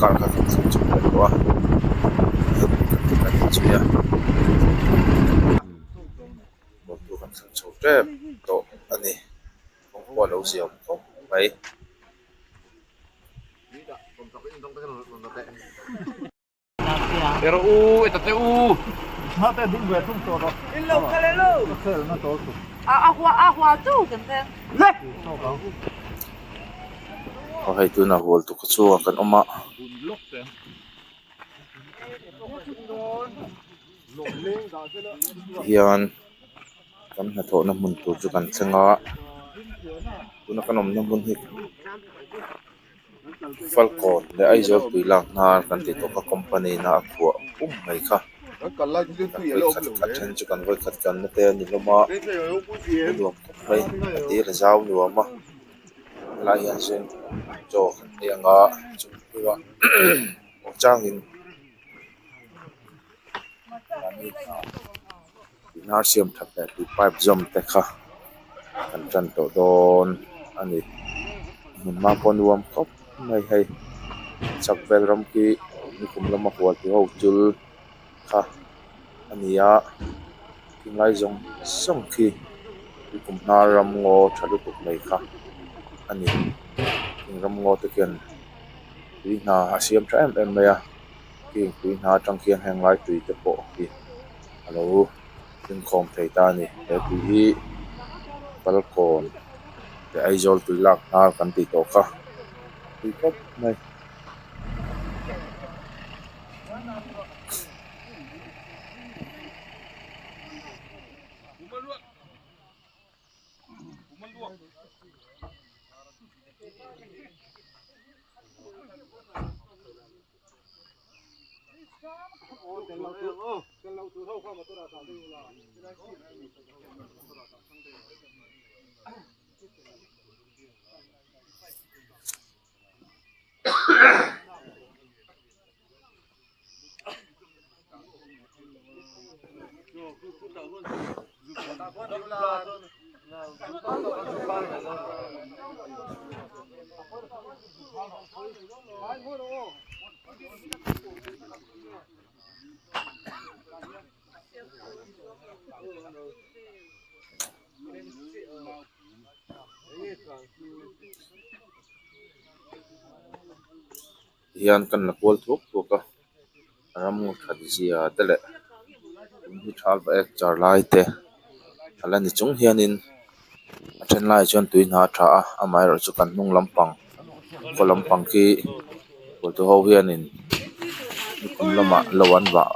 Car kha kan thleng chho ve tawh a kan inchhui a motor kan thleng chho tep tawh a ni kawng pawh a lo ziam khawp mai. Aw hei tunah hual tuk chungah kan awm a. Hian kan hnathawhna hmun tur chu kan thleng a tuna kan awmna hmun hi Falkawn leh Aizawl tui lak hnar kan tih tawh kha company in a a khuah pum mai kha a then chu kan vawikhat kalna te a ni hlawm a a nuam khawp mai a tir a zau nuam a helai hian chuan chaw kan ei ang a chung hnuah aw changin mahni hna hnar siam that leh tui pipe zawm te kha kan tan tawh dawn a ni hmun hma pawh a nuam khawp mai hei chak vel ram khi nikum lama hual tu ho chul kha a ni a thinglai zawng zawng khi nikum hnar ram ngaw tha lutuk mai kha a ni heng ram ngaw te khian tui hna a siam tha em em mai a. Heng tui hna atang khian heng lai tui te pawh hi a lo inkhawm thei ta a ni he tui hi Falkawn leh Aizawl tui lak hnar kan tih tawh kha tui khawp mai. Hian kan la kual thuak thuak a ram ngaw that zia te leh in hi thal va ek char lai te a la ni chung hianin a then laiah chuan tui hna a tha a amaherawhchu chu kan hnung lampang khaw lampang khi pawltu ho hianin nikum lamah lo an vah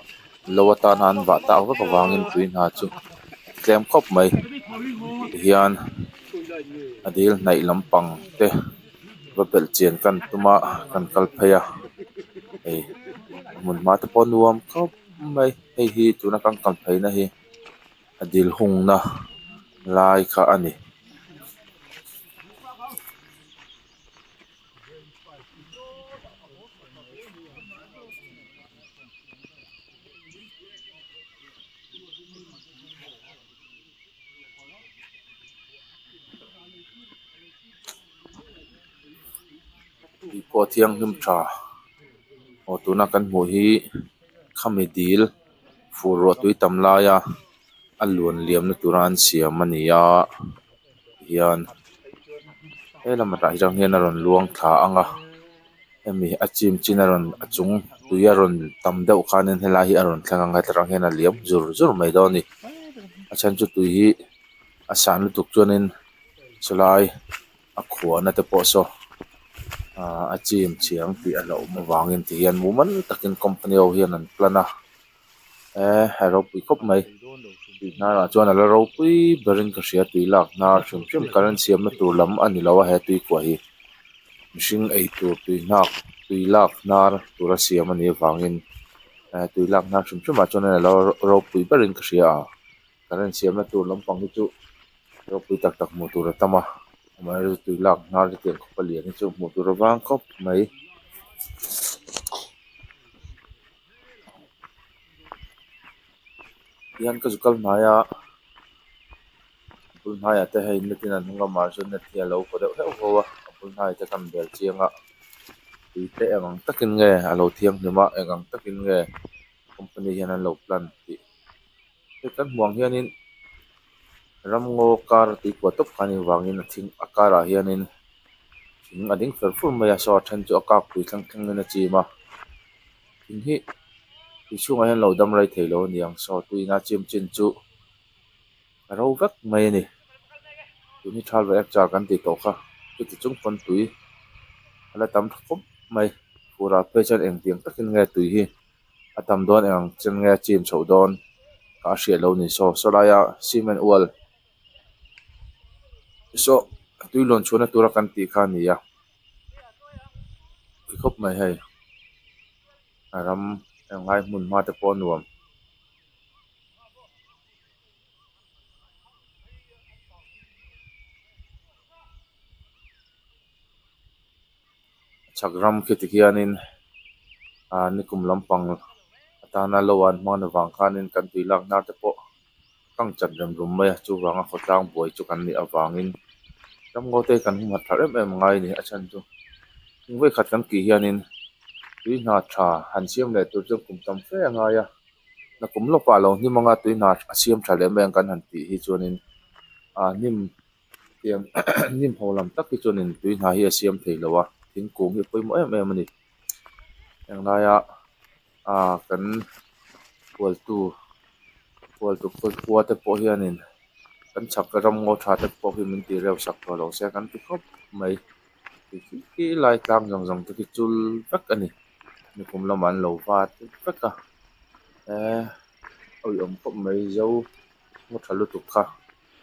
lo atana an vah tak vek avangin tui hna chu a tlem khawp mai tihian a dil hnaih lampang te. Va belh chian kan tum a kan kal phei a hei hmun hma te pawh a nuam khawp mai hei hi tuna kan kal phei na hi a dil hung na lai kha a ni. Tui pawh a thianghlim tha aw tuna kan hmuh hi khami dil fur ruah tui tam laia a luan liamna tura an siam a ni a tihian helam atang hian a rawn luang thla ang a hemi a chim chin a rawn a chung tui a rawn tam deuh khanin helai hi a rawn thleng ang a heta tang hian a liam zur zur mai dawn a ni a chhan chu tui hi a san lutuk chuanin chulai a khuahna te pawh saw ahh a chim chhiang tih a hlauhawm avangin ti hian mumal takin company ho hian an plan a eee a ropui khawp mai tui hnarah chuan a la ropui berin ka hria tui lak hnar hrim hrim current siamna tur lam a ni lo a he tui kuah hi mihring ei tur tui nghak tui lak hnar tura siam a nih avangin eh tui lak hnar hrim hrim ah chuan a la ropui berin ka hria a current siamna tur lampang hi chu ropui tak tak hmuh tur a tam a amaherawhchu tui lak hnar te tiang khawp a lian hi chu hmuh tur a vang khawp mai. Tihian ka zu kal hnai a a bul hnaiah te hei net in an hung a mahse net hi a lo kaw deuh heuh ho a a bul hnaiah te khan bel chiang a. Tui te eng ang takin nge a lo thianghlim a eng ang takin nge company hian an lo plan tih hei kan hmuh ang hianin ramngaw kar tuikhuah tawp kha anih vangin a thing a karah hianin thing a ding fer fur mai a saw a then chu a kak pui thleng thlengin a chim a thing hi tui chhungah hian lo dam rei thei lo a ni ang saw tuiin a chim chin chu a ro vek mai a ni tun hi thal ve ek char kan tih tawh kha chuti chung pawn tui a la tam tha khawp mai fur ah phei chuan engtiang takin nge tui hi a tam dawn eng ang chen nge a chim chhoh dawn kha a hriat lo a ni saw saw laia cement wall saw tui lawn chhuahna tura kan tih kha a ni a ti khawp mai hei a ram englai hmun hma te pawh a nuam. Chhak ram khi ti khianin ah nikum lampang atana lo an hman avang khanin kan tui lak hnar te pawh kang chat rem rum mai a chuvanga khawtlang buai chu kan nih avangin ramngaw te hi kan humhalh thar em em ngai a ni a chhan chu vawikhat kan tih hianin tui hna tha han siam leh tur chuan kum tam fe a ngai a. Nakum lawkah lo hnim anga tui hna a siam tha leh mai ang kan han tih hi chuanin ah hnim tiang hnim ho lam tak hi chuanin tui hna hi a siam thei lo a thingkung hi a pawimawh em em a ni englaia ah kan hualtu hualtu khua te pawh hianin kan chhak ram ngaw tha te pawh hi min tih reuh sak tawh lo se kan ti khawp mai ti lai tlang zawng zawng te khi chul vek a ni. Nikum lamah an lo vat vek a eee a uiawm khawp mai zo ngaw tha lutuk kha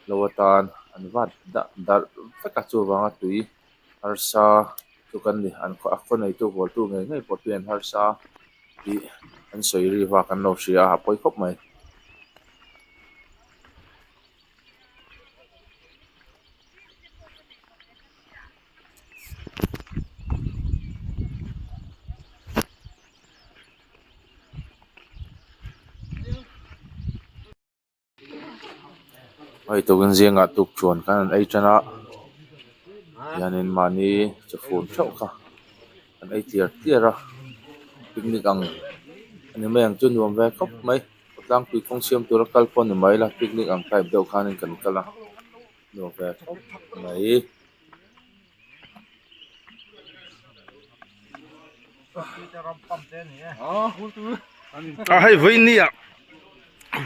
lo atan an vat dah darh vek a chuvanga tui harsa chu kan ni an a khaw neitu hualtu ngei ngei pawh tui an harsa tih an sawi ri vak an lo hria a a pawi khawp mai. Hei tukin zingah tukṭhuan khan an ei ṭan a hianin mahni chawfun ṭheuh kha an ei tliar tliar a picnic ang a ni mai ang chu nuam ve khawp mai tlangpui kawng siam tura kal pawh a ni mai la picnic ang type deuh khanin kan kal a. Nuam ve khawp mai. A hei vawiin ah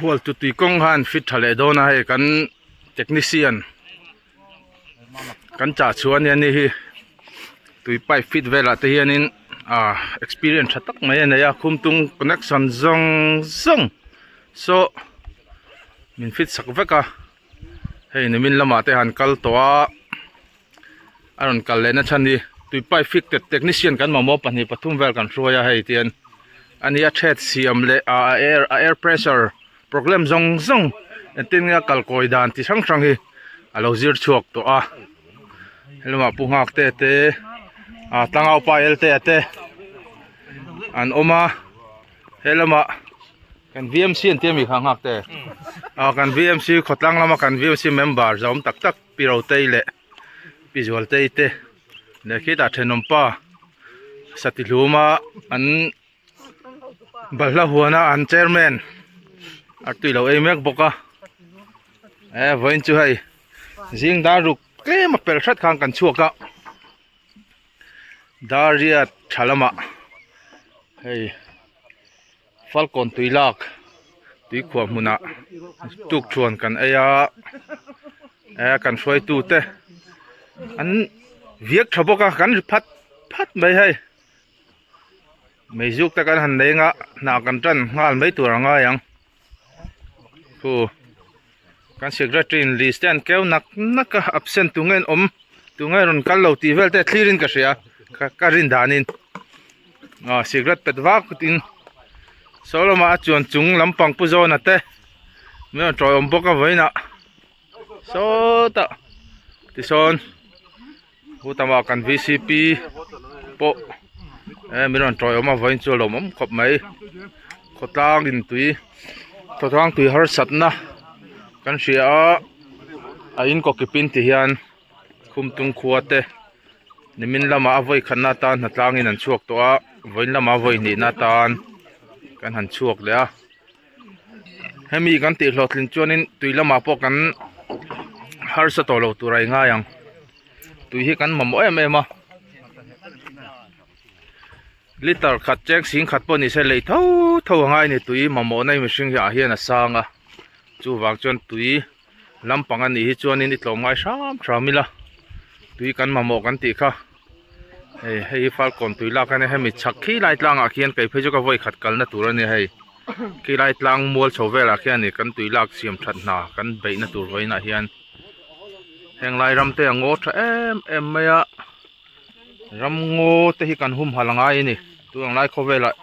hualtu tui kawng khan fit tha leh dawn a hei kan technician kan chah chhuah ania ni hi tui pipe fit velah te hianin ah experience tha tak mai a nei a khumtung connection zawng zawng saw min fit sak vek a. Hei nimin lamah te han kal tawh a a rawn kal leh na chhan hi tui pipe fix technician kan mamawh pahnih pathum vel kan hruai a hei tian a nia thread siam leh a air a air pressure problem zawng zawng engtin nge a kal kawi dan chi hrang hrang hi a lo zir chhuak tawh a helamah pu nghak te te ah tlangau pa el te te an awm a. He lamah kan VMC an tia mi kha nghak te ah kan VMC khawtlang lama kan VMC member zawm tak tak pi Rotei leh pi Zualtei te leh khitah thenawm pa Sati hluma an balhla huana an chairman a tui lo ei mek bawk a e vawiin chu hei zing dar ruk tlem a pel hret khan kan chhuak a. Dariat tha lamah hei falkawn tui lak tui khuah hmunah tuk thuan kan ei a eh kan hruaitu te an viak tha bawk a kan ri phat phat mai hei meizuk te kan han nei anga hna kan tan nghal mai tur a ngai ang khu kan secretary in list te an keu nak nak a absent tu nge an awm tu nge rawn kal lo tih vel te thlir in ka hria ka ka rin dan in ah cigarette pet vak in saw lamah a chuan chung lampang pu zawna te min rawn tawiawm bawk a vawiinah sawtah tisawn Hutamah kan vcp pawh eh min rawn tawiawm a vawiin chu a lawmawm khawp mai khawtlang in tui khawtlang tui harsatna kan hria a a in kawkipin ti hian khumtung khua te. Nimin lamah a vawi khatna atan hnatlangin an chhuak tawh a, vawiin lamah a vawi hnihna atan kan han chhuak leh a. Hemi kan tih hlawhtlin chuanin tui lamah pawh kan harsa tawh lo tur a i ngai ang. Tui hi kan mamawh em em a. Liter khat cheng sing khat pawh ni se lei tho tho a ngai a ni tui mamawhna hi mihring hi ah hian a sang a chuvang chuan tui lampang a nih hi chuanin i tlawm ngai hram hram ila tui kan mamawh kan tih kha hei hei hi falkawn tui lak a nia hemi chhak khi lai tlangah khian kei phei chu ka vawi khat kalna tur a nia hei khi lai tlang mual chho velah khian a ni kan tui lak siam that hna kan beihna tur vawiinah hian heng lai ram te a ngaw tha em em mai a. Ram ngaw te hi kan humhalh a ngai a ni tun ang lai khawvelah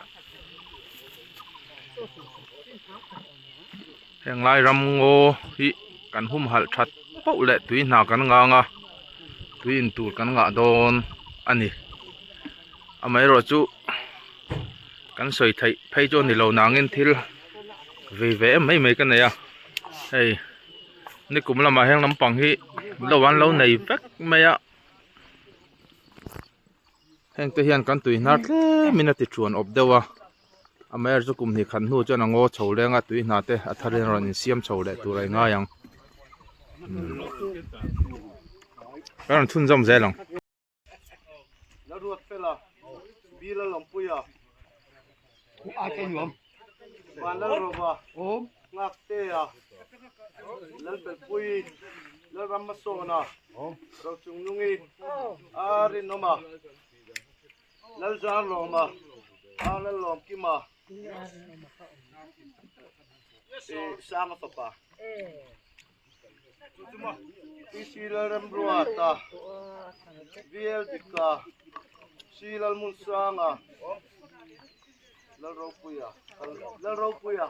heng lai ram ngaw hi kan humhalh that pauh leh tui hna kan ngang a tui in tur kan ngah dawn a ni amaherawh chu kan sawi theih phei chu a ni lo nangin thil vei ve em mai mai ka nei a hei nikum lamah heng lampang hi lo an lo nei vek mai a. Heng te hian kan tui hnar tlem in a ti thuan awp deuh a amaherawhchu chu kum hnih khat hnu chuan a ngaw chho leng a tui hna te a thar in a rawn insiam chho leh tur a i ngai ang kan rawn chhunzawm zel ang. Lalrammasawna, Rochungnungi, A Rinawma, Lalzarlawma, A Lallawmkima, Sanga fapa, PC Lalremruata, VL Dika, C Lalmunsanga, Lalropuia, Lalropuia,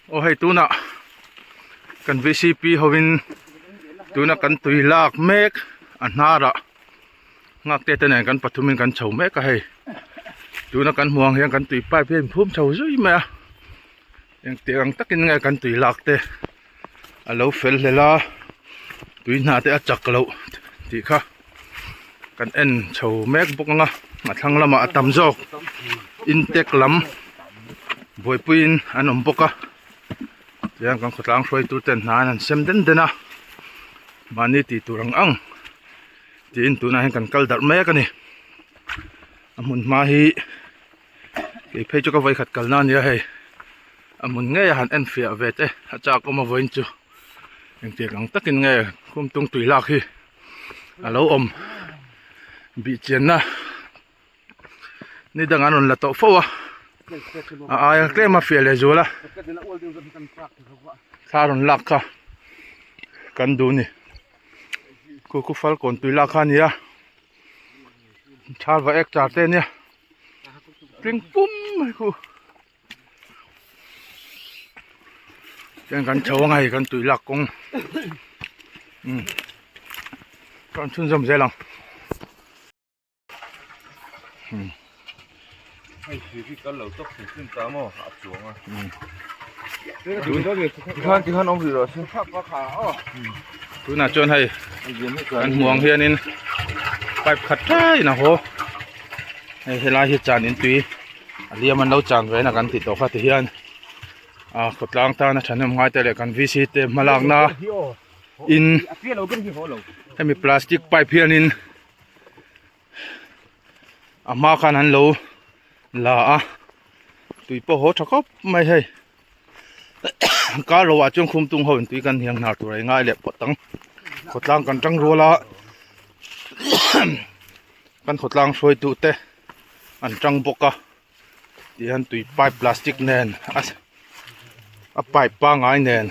Aw hei tunah kan vcp hovin tuna kan tui lak mek a hnarah nghak te te nen kan pathumin kan chho mek a hei tuna kan hmuh ang hian kan tui pipe hi a inphum chho zui mai a engtiang ang takin nge kan tui lak te a lo fel hlel a tui hna te a chak loh tih kha kan en chho mek bawk ang a a thlang lamah a tam zawk intake lam buaipuiin an awm bawk a tihian kan khawtlang hruaitu ten hna an han sem den den a mahni tih tur ang ang tiin tunah hian kan kal darh mek a ni a hmun hma hi. Kei phei chu ka vawikhat kalna a nia hei a hmun ngei a han en fiah ve te a chak awm a vawiin chu engtiang ang takin nge khumtung tui lak hi a lo awm bih chianna ni dang an rawn la tawh fo a a aia tlem a fiah leh zual a thla rawn lak kha kan duh a ni khu khu falkawn tui lak kha a ni a thal va ek char te a nia. Tling pum mai khu chuan kan chho ang hei kan tui lak kawng umm kan chhunzawm zel ang umm hei thir hi kal lo tawk thei hrim ta maw a chuang a umm tikhan tikhan awm rih rawh se tunah chuan hei kan hmuh ang hianin pipe khat ṭaiin a haw. Hei helai hi chan in tui a liam an lo chan ve na kan tih tawh kha ti hian a khawtlang tana thahnem ngai te leh kan V C te hmalakna in hemi plastic pipe hianin a hma khan an lo la a tui pawh haw tha khawp mai hei kar lo ah chuan khumtung ho in tui kan hiang hnar tur a ingai leh phawt ang khawtlang kan tang rual a kan khawtlang hruaitu te an tang bawk a tihian tui pipe plastic nen a pipe pangai nen.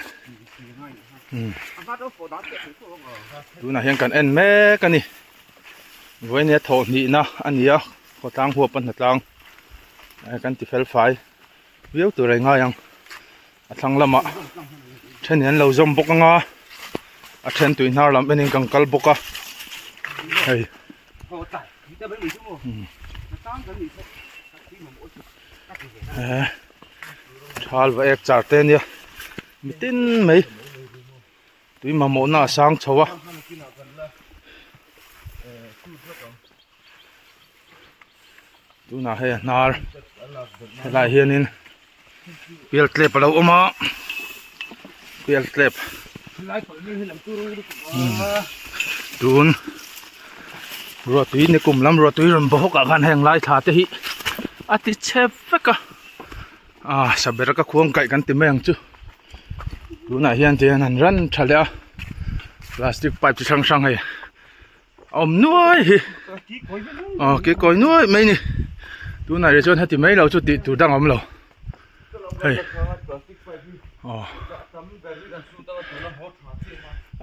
Tunah hian kan en mek a ni. Vawinia thawh hnihna a ni a, khawtlang huap a hnatlang kan ti fel fai viau tur a ngai ang. A thlang lamah then in an lo zawm bawk anga a then tui hnar lam enin kan kal bawk a hei eh thal va ek char te ania mitin mai tui mamawhna a sang chho a. Tunah hei a hnar helaiah hianin pial tlep a lo awm a pial tlep tun ruahtui ni kum lam ruahtui rawn bawk ah khan heng lai thla te hi a ti chhe vek a ah saber ka khuang kaih kan ti mai ang chu tunah hian tihian an ran tha leh a plastic pipe chi hrang hrang hei. A awm nuai hi aw ke kawi nuai mai ni tunah rih chuan heti mai lo chu tih tur dang a awm lo hei aw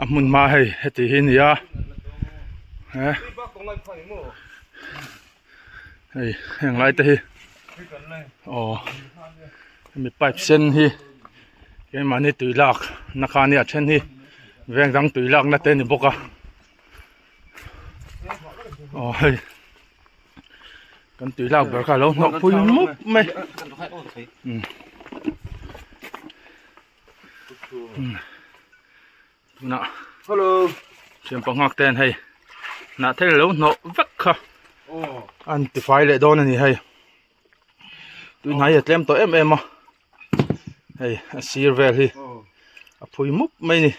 a hmun hma hei heti hi a ni a he hei heng lai te hi aw hemi pipe sen hi keimahni tui lak na kha nia then hi veng dang tui lak na te a ni bawk a aw hei kan tui lak ber kha a lo hnawh pui mup mai umm tunah thian panghak ten hei hnah thel lo hnawh vek kha an tifai leh dawn a ni hei tui hnai a tlem tawh em em a hei a sir vel hi a phui mup mai a ni.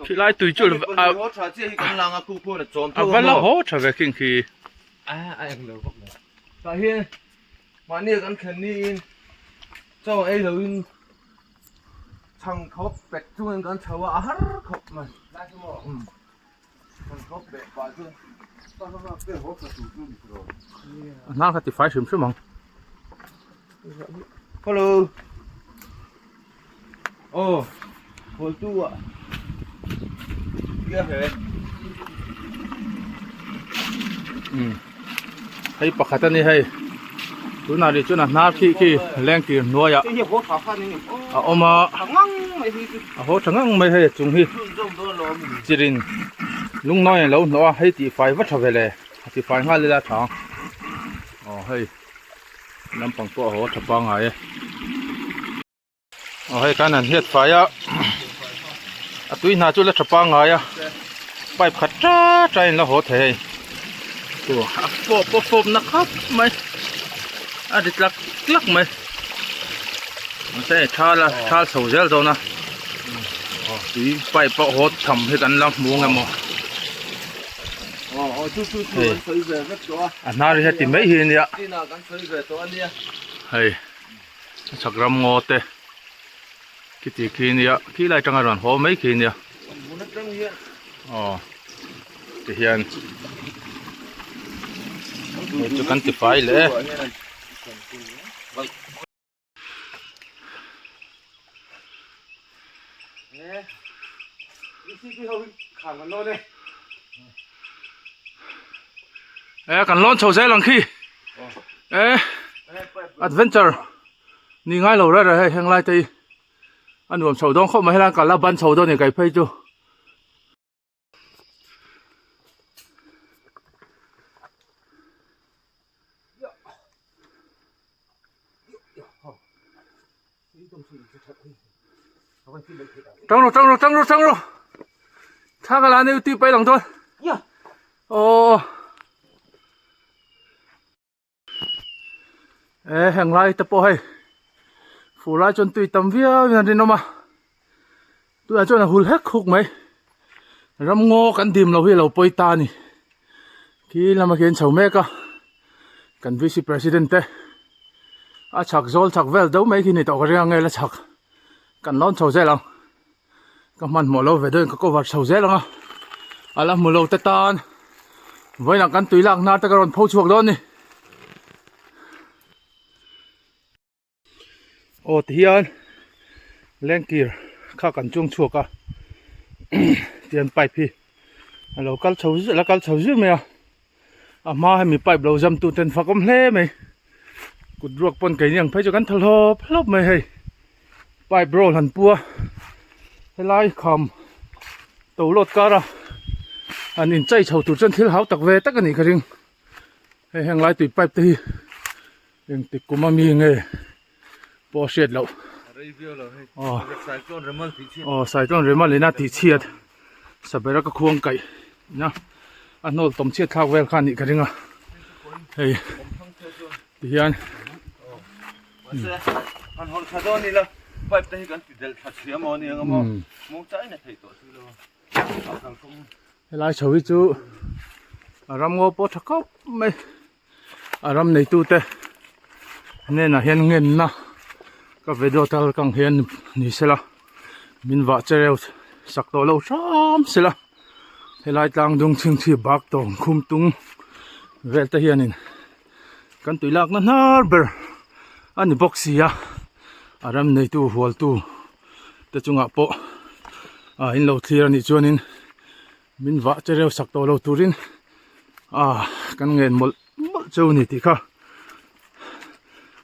Khilai tui chu a va la haw tha ve khing khi. A hnar kha tifai hrim hrim ang. Hello. Oh. Hol tu ah. Kia he. Um. Hei pakhat ani hei. Tunah rih chuan a hnar khi khi leng tir hnuaiah a awm a. A haw tha ngang mai hei a chung hi chirin lungnawi an lo hnawh a hei tihfai va tha ve le a tifai nghal ila tha ang aw hei lampang pawh a haw tha pangngai e aw hei khan an hiat fai a a tui hna chu la tha pangngai a pipe khat ta ta in la haw thei hei a fawp a fawp na khawp mai a ri tlak tlak mai. Mahse hei thal a thal chho zel dawn a tui pipe pawh haw tham hi kan la hmu ang emaw hei a hnar hi heti mai hi ania hei a chhak ram ngaw te khiti khi ania khilai atanga rawn haw mai khi ania aw tihian hei chu kan tifai leh e. E kan lawn chho zel ang khi e adventure ni ngai lo reh reh hei heng lai te hi a nuam chho dawn khawp mai helai kal a ban chho dawn a ni kai phei chu. Tang rawh tang rawh tang rawh tang rawh thla ka la a ni tui paih lang dawn aw. E heng lai te pawh hei fur lai chuan tui tam viau in an rinawm a tunah chuan a hul hek huk mai ramngaw kan dim loh hi a lo pawi ta a ni khi lama khian chho mek a kan V C president te a chhak zawl chhak vel deuh mai khi ni tawh ka ring a nge la chhak kan lawn chho zel ang. Ka hmanhmawh lo ve deuhin ka cover chho zel ang a, a la hmu lo te tan vawiinah kan tui lak hnar te ka rawn pho chhuak dawn a ni. Aw tihian lengkir kha kan chung chhuak a tihian pipe hi a lo kal chho a la kal chho zir mai a, a hma hemi pipe lo zam tu ten fak awm hle mai kut ruak pawn keini ang phei chu kan tha hlawp hlawp mai hei. Pipe roll han pu a helai kham to lawt kar a an in chei chho tur chuan thil hau tak ve tak a nih ka ring hei heng lai tui pipe te hi engtik kum a mi nge pawh a hriat loh aw aw cyclone remal in a tih chhiat sabera ka khuang kaih na a hnawl tawm chhiat thlak vel kha a nih ka ring a hei tihian. An hawn tha dawn ila pipe te hi kan ti delh tha chhia maw aniang a maw mawng chain a theih tawh si lo a kalkawng helai chho hi chu a ram ngaw pawh tha khawp mai a ram neitu te hnenah hian ngenna ka video tal kang hian ni sela min vah che reuh sak tawh lo hram sela helai tlang dung chhingchhip bak tawng khum tung vel te hianin. Kan tui lakna hnar ber a ni bawk si a a ram neitu hualtu te chungah pawh ah in lo thlir a nih chuanin min vah che reuh sak tawh lo turin ah kan ngen mawlh mawlh cheu a ni tih kha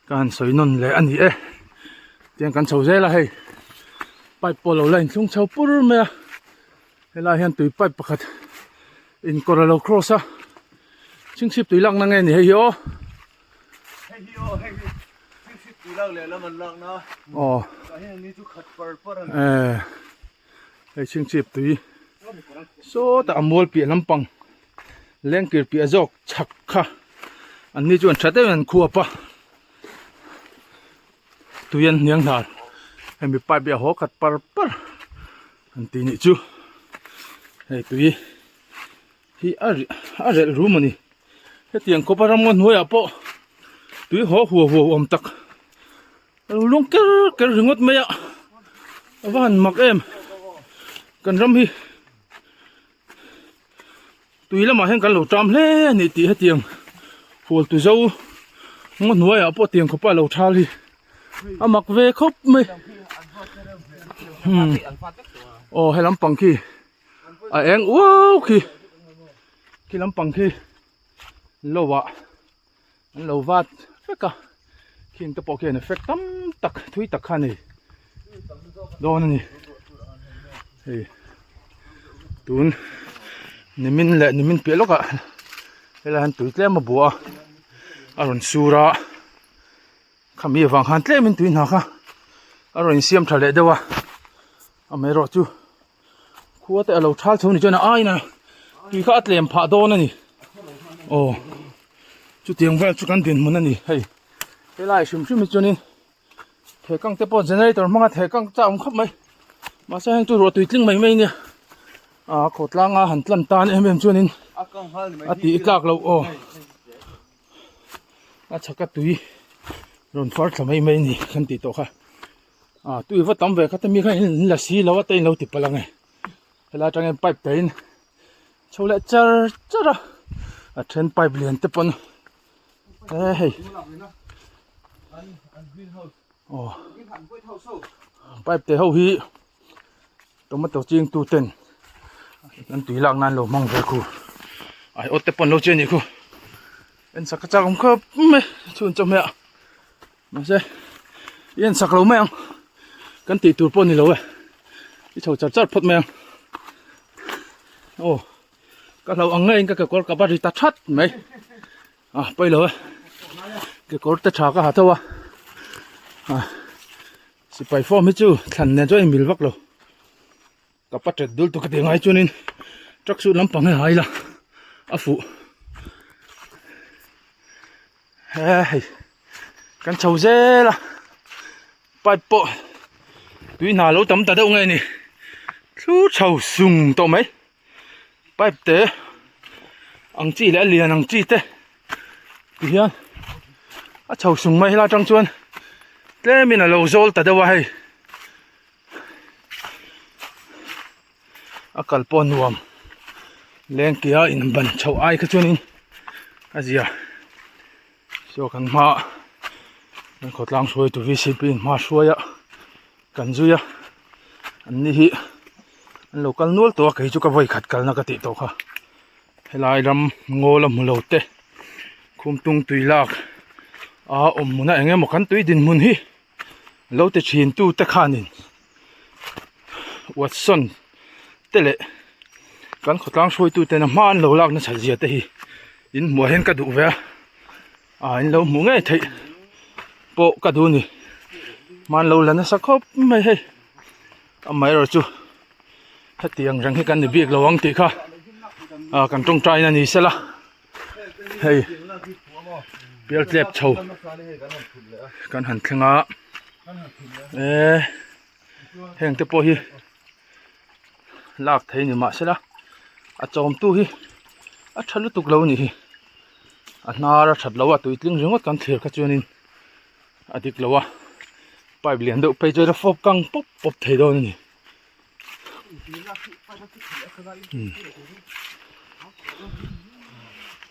ka han sawi nawn leh a ni e tiang kan chho zel a hei pipe pawh lo la inthlung chho pur mai a helai hian tui pipe pakhat inkawr a lo cross a. Chhingchhip tui lakna nge ni hei hi aw. Hei hi aw hei hi chhingchhip tui lak leh lam an lakna. Aw. Tah hian ni chu khat par par a ni. Eh hei chhingchhip tui sawtah a mual piah lampang lengkir piah zawk chhak kha an ni chuan tha deuhin an khuap a tui an hniang hnar hemi pipe hi a haw khat par par an tih nih chu hei tui. Hi a a relh rum a ni hetiang khawpa ramngaw hnuaiah pawh tui haw huau huau awm tak a lo lung ker ker ringawt mai a a va han mak em kan ram hi tui lamah hian kan lo ṭam hle a ni tih hetiang hual tu zo ngaw hnuaiah pawh tiang khawpa a lo ṭhal hi a mak ve khawp mai hmm aw he lampang khi. A eng uau khi khi lampang khi lo ah an lo vat vek a khing te pawh khian effect tam tak thui tak kha a nei dawn a ni hei tun nimin leh nimin piah lawkah helai hian tui tlem a bua a a rawn sur a khami avang khan tlemin tui hna kha a rawn insiam tha leh deuh a amaherawhchu. Khua te a lo thal chho ni chuan a aina tui kha a tlem phah dawn a ni aw chutiang vel chu kan dinhmun a ni hei helai hrim hrim hi chuanin thehkang te pawh generator hmanga thehkang chak awm khawp mai mahse heng chu ruah tui tling mai mai a nia a khawtlanga han tlan tan em em chuanin a tih tlak loh aw a chhaka tui rawn far thla mai mai a ni kan tih tawh kha. Ah tui va tam ve kha te mi kha in la si lo a te in lo ti palh ang e helai atang hian pipe te in chho leh char char a a then pipe lian te pawn e hei aw pipe te ho hi tomato ching tu ten an tui lak nan lo hmang ve khu ai awt te pawn lo che a nih khu en sak a chak awm khawp mai chhun chawhmeh ah. Mahse i en sak lo mai ang kan tih tur pawh a ni lo e i chho char char phawt mai ang aw ka hlauh ang ngeiin ka kekawr ka va ri ta that mai a pawi lo e kekawr te tha ka ha tho a ah sipai form hi chu thlan nen chuan a inmil vak lo ka pa tet dul tu ka ti ngai chuanin truck suit lampang hi a hai la a fuh he hei. Kan chho zel a pipe pawh tui hna lo tam ta deuh nge ni thlu chho sung tawh mai pipe te ang chi leh a lian ang chi te ti hian a chho sung mai helai atang chuan tlem in a lo zawl ta deuh a hei a kal pawh nuam lengkia in ban chhoh ai kha chuanin a zia. Saw kan hma kan khawtlang hruaitu vcp in hma hruai a kan zui a an ni hi an lo kal nual tawh a kei chu ka vawi khat kalna ka tih tawh kha helai ram ngawl a hmu lo te khumtung tui lak a awm hmun a eng emaw kan tui dinhmun hi lo ti thin tu te khanin Watson te leh kan khawtlang hruaitu tena hma an lo lak nasa zia te hi in hmuh ah hian ka duh ve a ah in lo hmuh ngei theih pawh ka duh a ni hma an lo la nasa khawp mai hei amaherawh chu hetiang reng hi kan ni bik lo ang tih kha ah kan tawngtai na ni sela hei pialtlep chho kan han thleng a eh heng te pawh hi lak thei ni mahsela a chawmtu hi a tha lutuk lo a nih hi a hnar a that loh a tui tling ringawt kan thlir kha chuanin a dik lo a pipe lian deuh phei chuan a fawp kang pawp pawp thei dawn a ni.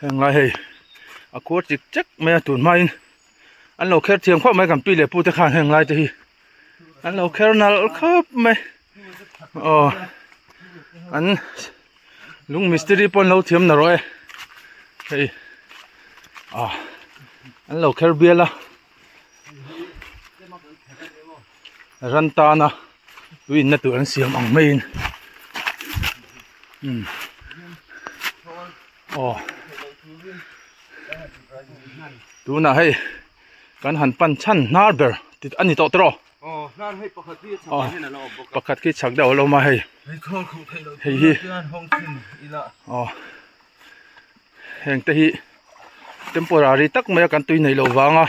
Heng lai hei a khuar chik chek mai a tun hmain an lo kher thiam khawp mai kan pi leh pu te khan heng lai te hi an lo kher nalh khawp mai aw an lung mistiri pawh an lo thiam na rawh e hei ah an lo kher bial a. Ran tana tui inna tur an siam ang maiin umm aw tunah hei kan han pan chhan hnar ber tih a ni tawh tawh aw pakhat khi chhak deuh a lo awm a hei hei hi aw. Heng te hi temporary tak mai a kan tui neih loh vanga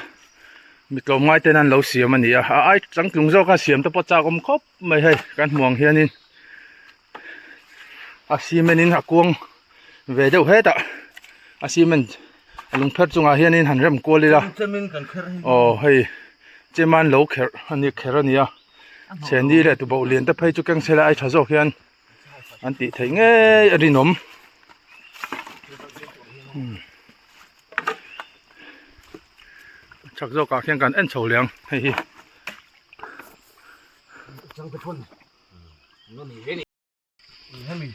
mi tlawmngai ten an lo siam a ni a a ai changtlung zawk a siam te pawh chak awm khawp mai hei kan hmuh ang hianin a cement in a kuang ve deuh hetah a cement a lung pher chungah hianin han rem kual ila aw hei cheman lo kherh a ni kher a ni a chhehni leh tuboh lian te phei chu keng sela ai tha zawk hian. an tih theih ngei a rinawm chak zawk ah khian kan en chho leh ang hei hi. Hemi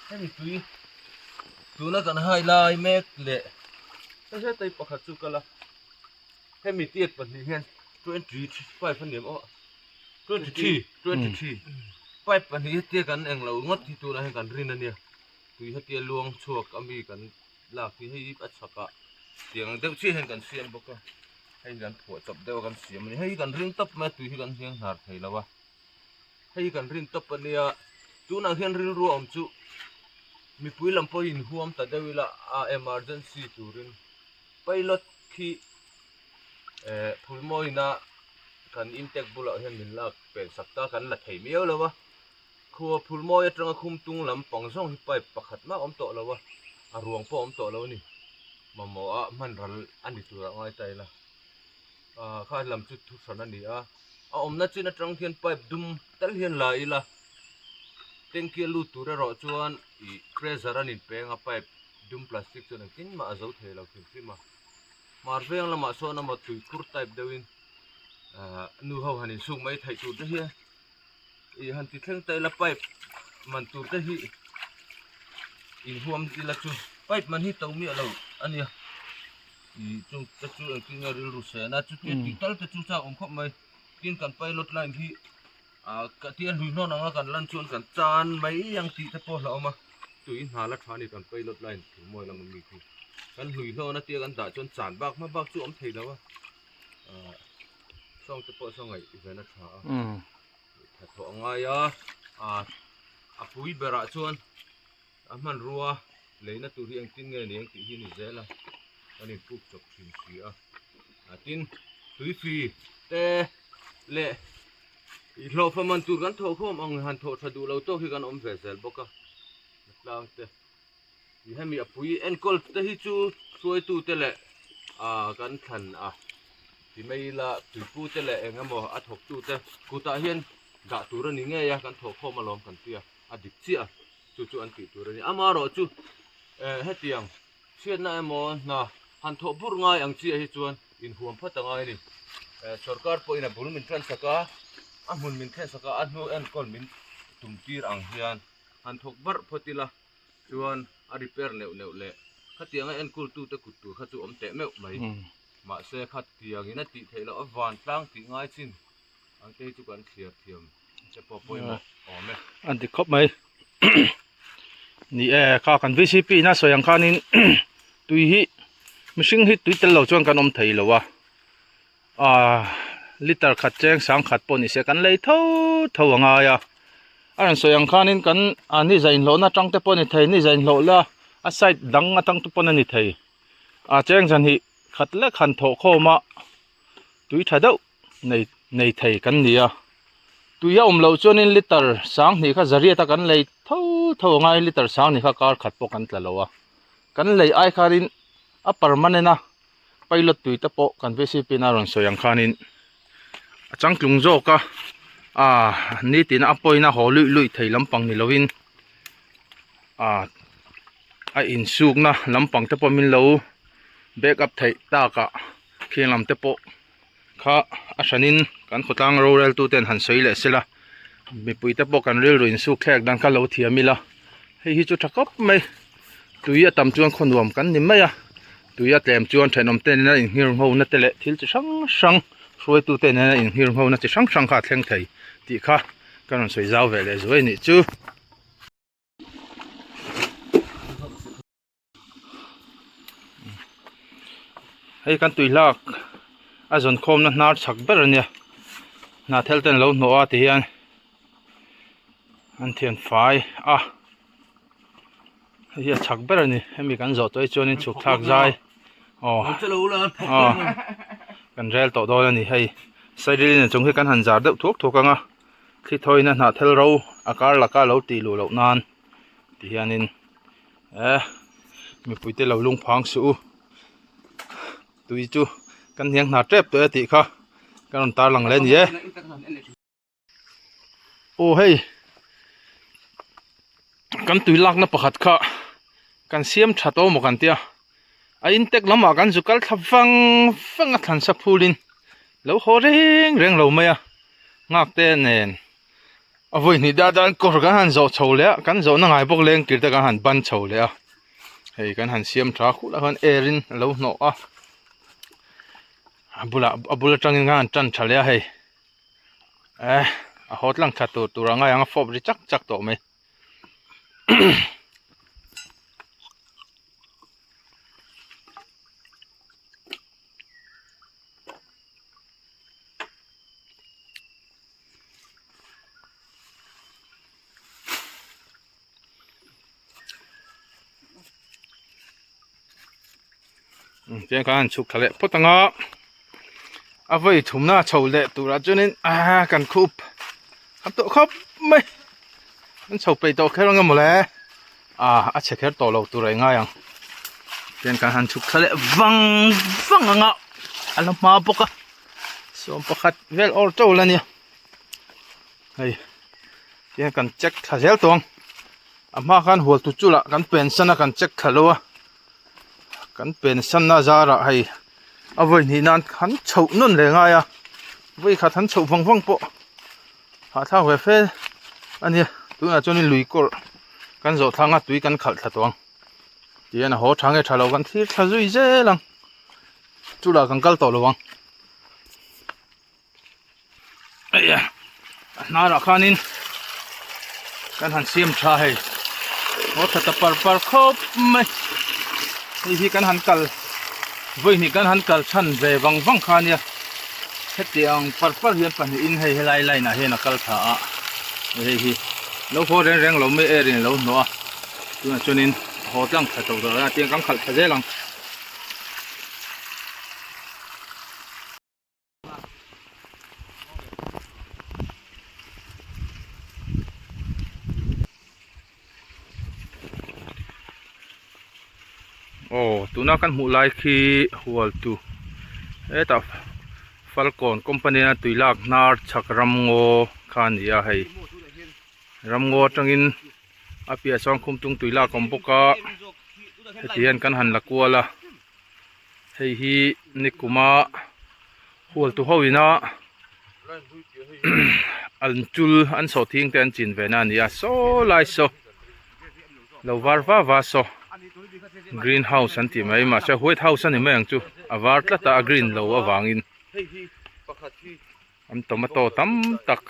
hemi tui tuna kan hai lai mek leh heta pakhat chu kal a hemi tiat pahnih hian 25 a ni em aw. 23 23 pipe pahnih hetia kan eng lo ngawt hi tunah hian kan rin ania tui hetia luang chhuak ami kan lak hi hei a chhakah tiang deuh chiah hian kan siam bawk a hei kan phuah chawp deuh a kan siam ani hei kan ring tawp mai a tui hi kan hniang hnar thei lo a hei kan rin tawp ania tunah hian rilru a awm chu mipui lam pawh hi inhuam ta deuh ila a emergency turin pilot khi eh phulmawina kan intake bulah hian min lak pen sak ta kan la thei miau lo a khua phulmawi atanga khum tung lam pang zawng hi pipe pakhat mah a awm tawh lo a a ruang pawh a awm tawh lo a ni mamawh a hman ral a ni turah ngai ta ila ah kha lam chu thu hran a ni a a awmna chin atang hian pipe dum tal hian la ila tanky a lut tur erawh chuan ih pressure a nin peng a pipe dum plastic chuan engtin mah a zo thei lo hrim hrim a. Hmar veng lamah sawn a tui khur type deuhin ahh nu ho han insuk mai theih tur te hi ih han ti thleng ta ila pipe man tur te hi inhuam ila chu pipe man hi to miah lo a nia ih chung te chu engtin nge rilru sen a chutia tih tal te chu chak awm khawp mai tin kan pilot line hi ah ka tia hlui hnawn anga kan lan chuan kan chan mai ang tih te pawh a hlauhawm a tui hna la tha a ni kan pilot line thingmawi lama mi khi. Kan hlui hlawna tia kan dah chuan chan bak hma bak chu awm thei lo a ah sawng te pawh saw ngaih ven a tha a tha thawh a ngai a ah a pui berah chuan a hmanrua leina tur hi engtin nge ni ang tih hi a ni zel a kan inpuk chawp thin si a ah tin. Tuifi te leh hlawhfa man tur kan thawh khawm ang han thawh tha duh lo tawk hi kan awm ve zel bawk a tlang te hemi a pui enkawl te hi chu hruaitu te leh ah kan thlan a ti mai ila tuipu te leh eng emaw a thawk tu te kutah hian dah tur a ni ngei a kan thawh khawm alawm kan tia a dik chiah a chu chu an tih tur a ni amaherawhchu eh hetiang. Chhiatna emaw hna han thawh burh ngai ang chiah hi chuan inhuam phat a ngai a ni. Sorkar pawhin a bul min tan sak a, a hmun min thlen sak a, a hnu enkawl min tum tir ang hian han thawk barh phawt ila chuan a repair neuh neuh leh khatianga enkawltute kut tur kha chu awm teh meuh mai. Mahse khatiangin a tih theih loh a vantlang tih ngai chin ang te hi chu kan thliar thiam te pawh pawimawh awm e. A dik khawp mai. Ni e, kha kan VCP ina sawi ang khanin tui hi mihring hi tui tel lo chuan kan awm thei lo a. Aaa liter khat cheng sang khat pawh ni se kan lei tho tho a ngai a. A rawn sawi ang khanin kan a ni za inhlawhna atang te pawh a ni thei, ni za inhlawh la a side dang atang te pawn a ni thei. A cheng zan hi khat lek han thawh khawm a tui tha deuh. nei nei thei kan ni a tui a awm loh chuanin liter sanghnih kha zariat a kan lei tho tho a ngai liter sanghnih kha kar khat pawh kan tla lo a kan lei ai khanin a permanent a pilot tui te pawh kan vcp in a rawn sawi ang khanin a changtlung zawk a ah nitin a pawhin a haw luih luih thei lampang ni lovin ah a insukna lampang te pawh min lo back up theih takah kheng lam te pawh. Kha a hranin kan khawtlang rorel tu ten han sawi leh sela mipui te pawh kan rilru insuk thlek dan kha lo thiam ila hei hi chu tha khawp mai tui a tam chuan khaw nuam kan ni mai a tui a tlem chuan thenawm te nena inghir ngho na te leh thil chi hrang hrang hruaitu te nena inghir ngho na chi hrang hrang kha a thleng thei tih kha ka rawn sawi zau ve leh zuai a nih chu. Hei kan tui hlak a zawn khawmna hnar chak ber a nia hnah thel ten alo hnawh a ti hian an thian fai a hei hi a chak ber a ni hemi kan zawh tawh hi chuanin chhuk thlak zai aw aw kan rel tawh dawn a ni hei sairil in a chung hi kan han zar deuh thuak thuak ang a thli thawina hnah thel ro a kar laka lo tih luh loh nan ti hianin eh mipui te lo lung phang suh u tui chu kan hniang hna tep tawh e tih kha kan rawn tar lang leh a ni e aw hei kan tui lakna pakhat kha kan siam tha tawh maw kan tia a intek lamah kan zu kal thla vang vang a thlansa phulin lo haw reng reng lo mai a nghak te nen. A vawi hnih dah dan kawr kan han zawh chho leh a kan zawhna ngai bawk leng kir te kan han ban chho leh a hei kan han siam tha khulh a khan air in a lo hnawh a a bulah a bul atangin kan han tan tha leh a hei eh a haw tlang tha tur tur a ngai ang a fawp ri chak chak tawh mai. Tiang khan an chhuk thla leh phawt ang a a vawi thumna chho leh turah chuanin ah kan khup a tawh khawp mai an chho peih tawh kher ang emaw le ah a chhe kher tawh lo tur a ingai ang tiang khan han chhuk thla leh vang vang ang a a la hma bawk a. Sawm pakhat vel awr teuh la nia hei tihian kan check thla zel tawh ang a hma khan hual tu chu lah kan pen san a kan check thla lo a kan pen san na zarah hei a vawi hnih nan han chhoh nawn leh ngai a vawi khat han chhoh vang vang pawh hahthlak ve fe a nia tunah chuanin lui kawr kan zawh thlang a tui kan khalh thla tawh ang tihian a haw tha nge tha lo kan thlir thla zui zel ang. Chu lah kan kal tawh lo ang Aia a hnarah khanin kan han siam tha hei haw tha ta par par khawp mai hei hi kan han kal vawi hnih kan han kal chhan ve vang vang kha ania hetiang par par hian pahnihin hei helai line ah hian a kal tha a hei hi lo haw reng reng lo mai air in a lo hnawh a tunah chuanin a haw tlang tha tawh tawh a tiang kan khalh tha zel ang. Aw tuna kan hmuh lai khi hual tu hetah Falkawn company a tui lak hnar chhak ramngaw kha a ni a hei ramngaw atangin a piah sawn khumtung tui lak a awm bawk a heti hian kan han la kual a hei hi nikuma hual tu ho ina an chul an sawhthing te an chin ve na a ni a saw lai saw lo var va va saw green house an tih mai mahse white house a ni mai ang chu a var tlat a a green lo avangin an tomato tam tak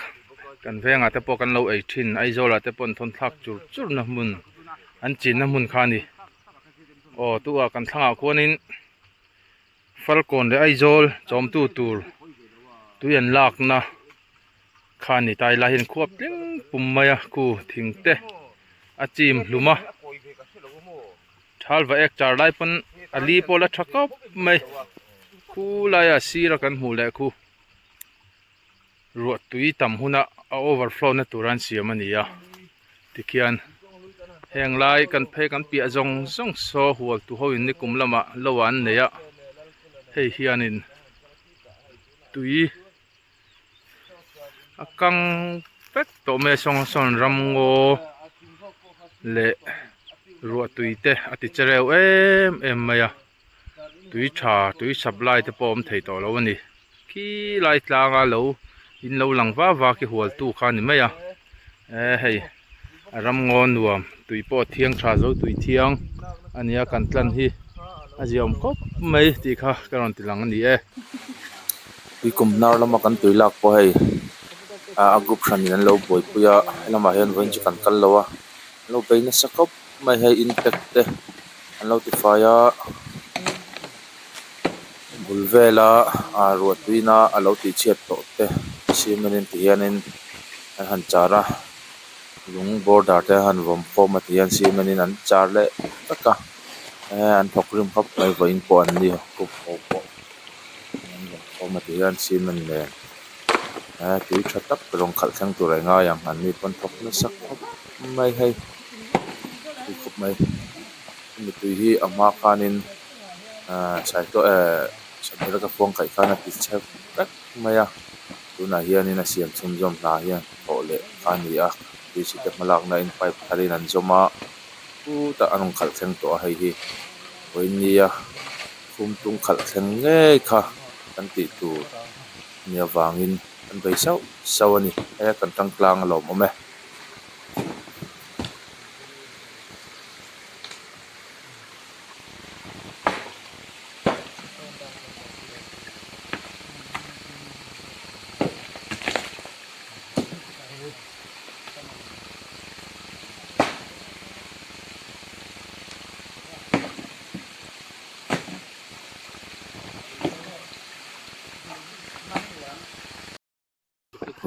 kan vengah te pawh kan lo ei thin Aizawl ah te pawh an thawn thlak chur chur na hmun an chin na hmun kha a ni aw tu ah kan thlangah khuanin. Falkawn leh Aizawl chawmtu tur tui an lakna kha a ni ta helai hian khuap tling pum mai a khu thing te a chim hlum a thal va ek char lai pawn a li pawh la tha khawp mai khu laia sir a kan hmuh leh khu ruah tui tam huna a overflow na tur an siam a ni a tikhian heng lai kan phei kan piah zawng zawng saw hual tu ho in nikum lamah lo ah an nei a hei hianin tui a kang vek tawh mai a sawn sawn ramngaw leh ruah tui te a ti che reuh em em mai a. Tui tha tui supply te pawh a awm thei tawh lo a ni khi lai tlanga lo in lo lang va va khi hual tu kha a ni mai a eh hei a ram ngaw nuam tui pawh a thiang tha zo tui thiang a nia kan tlan hi a ziaawm khawp mai tih kha ka rawn ti lang a ni e. Tui kum hnar lama kan tui lak pawh hei ah a group hranin an lo buaipui a helamah hian vawiin chu kan kal lo a an lo bei nasa khawp mai hei inpack te. An lo ti fai a bul vela ah ruah tuina a lo tih chhiat tawh te cement in ti hianin an han char a lung border te an han vawm khawm a ti hian cement in an char leh vek a eh an thawk rim khawp mai vawiin pawh an ni khup ho pawh an vawm khawm a ti hian cement nen eh tui tha tak rawn khalh thleng tur a ngai ang an ni pawn thawk nasa khawp mai hei tui khawp mai. Hemi tui hi a hma khanin ahh saito ehh satel ka khuang kaih khan a ti chhe vek mai a tunah hianin a siam chhunzawm hna hian thawh leh kha a ni a tui chhite hmalakna in pipe tharin an zawm a chutah a rawn khalh thleng tawh a hei hi vawiin nia khumtung khalh thleng ngei kha kan tih tur a nih avangin kan bei sauh sauh a ni heia kan tangtlang a lawmawm e.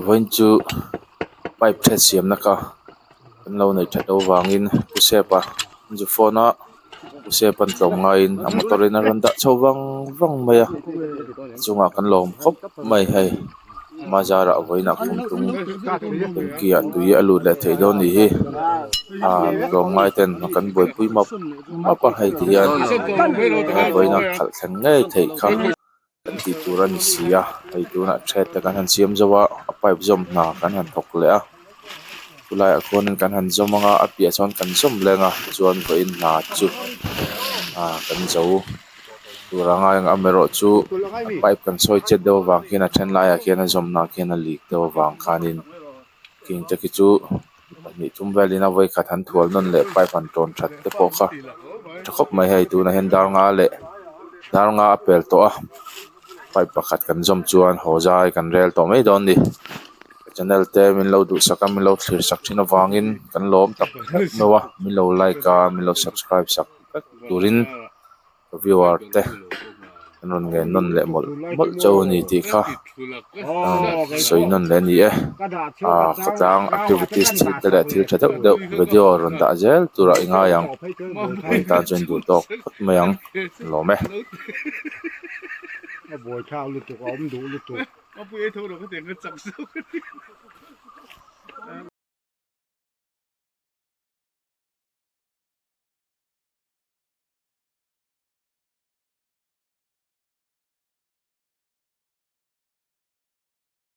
Vawiin chu pipe thlet siamna kha an lo neih that loh vangin pu sepa an zu phone a pu sepa'n tlawm ngaiin a motor in a rawn dah chho vang vang mai a a chungah kan lawm khawp mai hei ama zarah vawiinah khumtung tanky ah tui a lut leh theih dawn nih hi ah tlawm ngai ten kan buaipui map map a hei ti hian vawiinah khalh thleng ngei theih kha. Kan tih tur a ni si a hei tunah thread te kan han siam zo a a pipe zawm hna kan han thawk leh a chulaiah khuanin kan han zawm ang a a piah chuan kan zawm leng a chuan vawiin hna chu ah kan zo tur a ngai ang amaherawhchu a pipe kan sawi chet deuh avang khian a then laiah khian a zawm na khian a leak deuh avang khanin khing te khi chu pahnih thum velin a vawikhat han thual nawn leh pipe han tawn that te pawh kha tha khawp mai hei tunah hian dar nga leh dar nga a pel tawh a pipe pakhat kan zawm chuan haw zai kan rel tawh mai dawn a ni channel te min lo duhsak a min lo thlir sak thin avangin kan lawm tak tak mai a min lo like a min lo subscribe sak vek turin. Viewer te an rawn ngen nawn leh mawlh mawlh chauh a ni tih kha sawi nawn leh a ni e ah khawtlang activities thil te leh thil tha deuh deuh video rawn dah zel turah i ngai ang vawiin tan chuan duh tawk phawt mai ang lawm e.